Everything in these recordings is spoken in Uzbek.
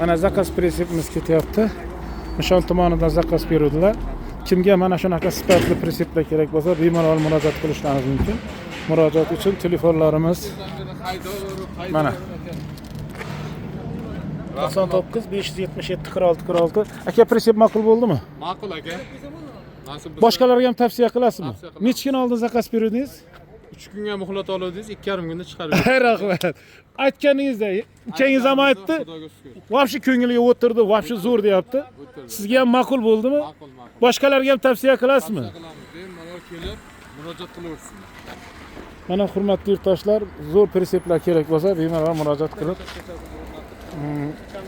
Mana заказ pritsepimiz ketyapti. Nishon tumanidan заказ beruvdilar. Kimga mana shunaqa sifatli pritseplar kerak bo'lsa, bemalol murojaat qilishlaringiz mumkin. Murojaat uchun telefonlarimiz mana 99 577 46 46. Aka, pritsep ma'qul bo'ldimi? Ma'qul aka. Nasib bo'lsa. Boshqalarga ham tavsiya qilasizmi? Tavsiya qilaman. Necha kun oldin заказ beruvdingiz? 3 kunga muhlat oluvdingiz, 2,5 kunda chiqarib. Rahmat. Aytganingizdek, ukangiz ham aytdi. Xudoga shukr. Вообще ko'ngliga o'tirdi, вообще zo'r deyapti. O'tirdi. Sizga ham ma'qul bo'ldimi? Ma'qul, ma'qul. Boshqalarga ham tavsiya qilasizmi? Tavsiya qilamiz. Bemalol kelib murojaat qilaversinlar. Mana hurmatli yurtdoshlar, zo'r pritseplar kerak bo'lsa, bemalol murojaat qilib,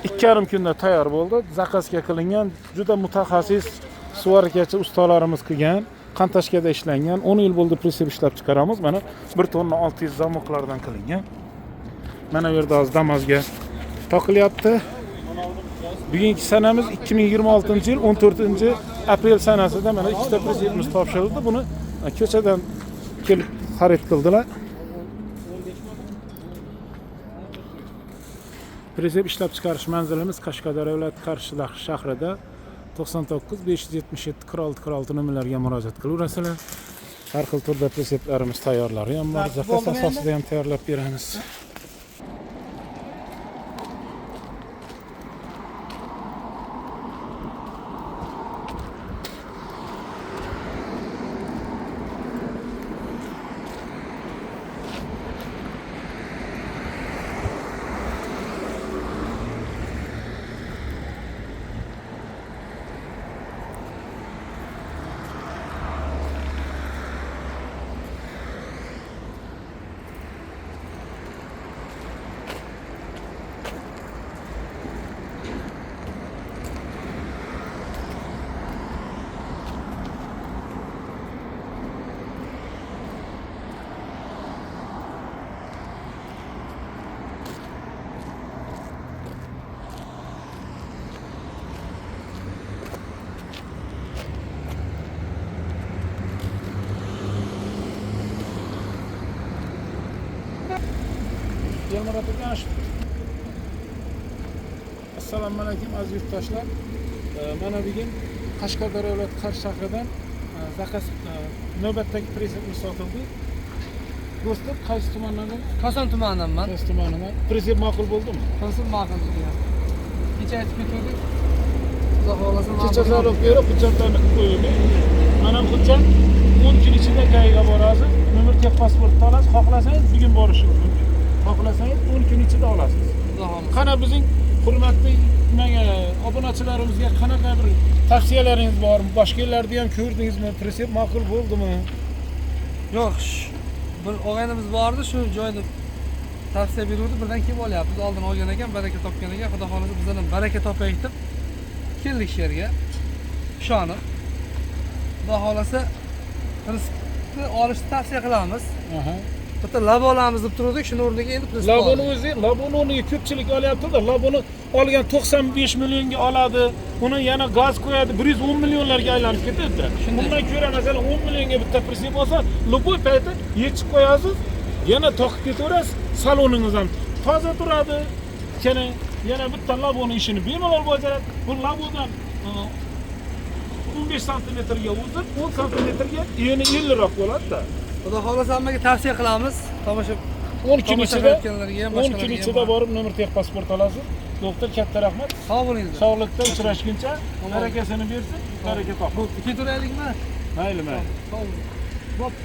2,5 kunda tayyor bo'ldi. Заказ ga qilingan, juda mutaxassis сварка chi ustalarimiz qilgan, Qantashkada ishlangan. 10 yil bo'ldi pritsep ishlab chiqaramiz. Mana 1 tonna 600 замок lardan qilingan. Mana bu yerda hozir Damazga toqilyapti. Bugungi sanamiz 2026-yil 14 aprel sanasida mana ikkita pritsepimiz topshirildi. Buni ko'chadan kelib xarid qildilar. Pritsep ishlab chiqarish manzilimiz Qashqadaryo viloyati Qarshi shahrida 99 577 46 46 nomerlarga murojaat qilaverasizlar. Har xil turda pritseplarimiz tayyorlari ham bor. Заказ asosida ham tayyorlab beramiz. Elmurod aka, assalomu alaykum aziz yurtdoshlar. Mana bugun Qashqadaryo viloyati Qarshi shahridan заказ navbatdagi pritsepimiz sotildi. Do'stim, qaysi tumandan? Koson tumanidanman. Qaysi tumanidan? Pritsep ma'qul bo'ldimi? Koson ma'qul degan. Kecha aytib ketgandik. Xudo xohlasa ma'qul. Kecha залог berib, hujjatlarni qilib qo'yildi. Mana bu hujjat 10 kun ichida ГАИ ga borasiz, nomer texpasportni olasiz, xohlasangiz bugun borishingiz mumkin. Xohlasangiz 10 kun ichida olasiz. Xudo xohlasa. Qana bizning hurmatli nimaga obunachilarimizga qanaqa bir tavsiyalaringiz bor? Boshqa yerlarda ham ko'rdingizmi? Pritsep ma'qul bo'ldimi? Yo'q, bir og'aynimiz bordi, shu joyda tavsiya beruvdi, birdan kelib olyapmiz. Oldin olgan ekan, baraka topgan ekan. Xudo xohlasa bizdan ham baraka topaylik deb keldik shu yerga. Ishonib. Xudo xohlasa prinsipni olishni tavsiya qilamiz. Bitta labo olamiz deb turdik, shuni o'rniga endi prinsip Laboni oldik. o'zi, laboni o'rniga ko'pchilik olyapti-da, laboni olgan 95 millionga oladi, uni yana gaz qo'yadi, 110 millionlarga aylanib ketadi. Shunday. Undan ko'ra masalan 10 millionga bitta prinsip olsa, любой payti yechib qo'yasiz, yana toqib ketaverasiz, saloningiz ham toza turadi. Keyin yana bitta laboni ishini bemalol bajaradi. Bu labodan 15 santimetrga uzun, 10 santimetrga eni 50 roq bo'ladi-da. Xudo xohlasa hammaga tavsiya qilamiz. Tomosha 10 kun tomosha ichida qilayotganlarga ham, 10 kun boshqalarga ham. ichida borib nomer texpasport olasiz. Doktor, katta rahmat. Sog' bo'linglar. Sog'liqda uchrashguncha barakasini bersin, baraka toping. Ketaveraylikmi? Mayli, mayli. Sog' bo'ling. Bo'pti.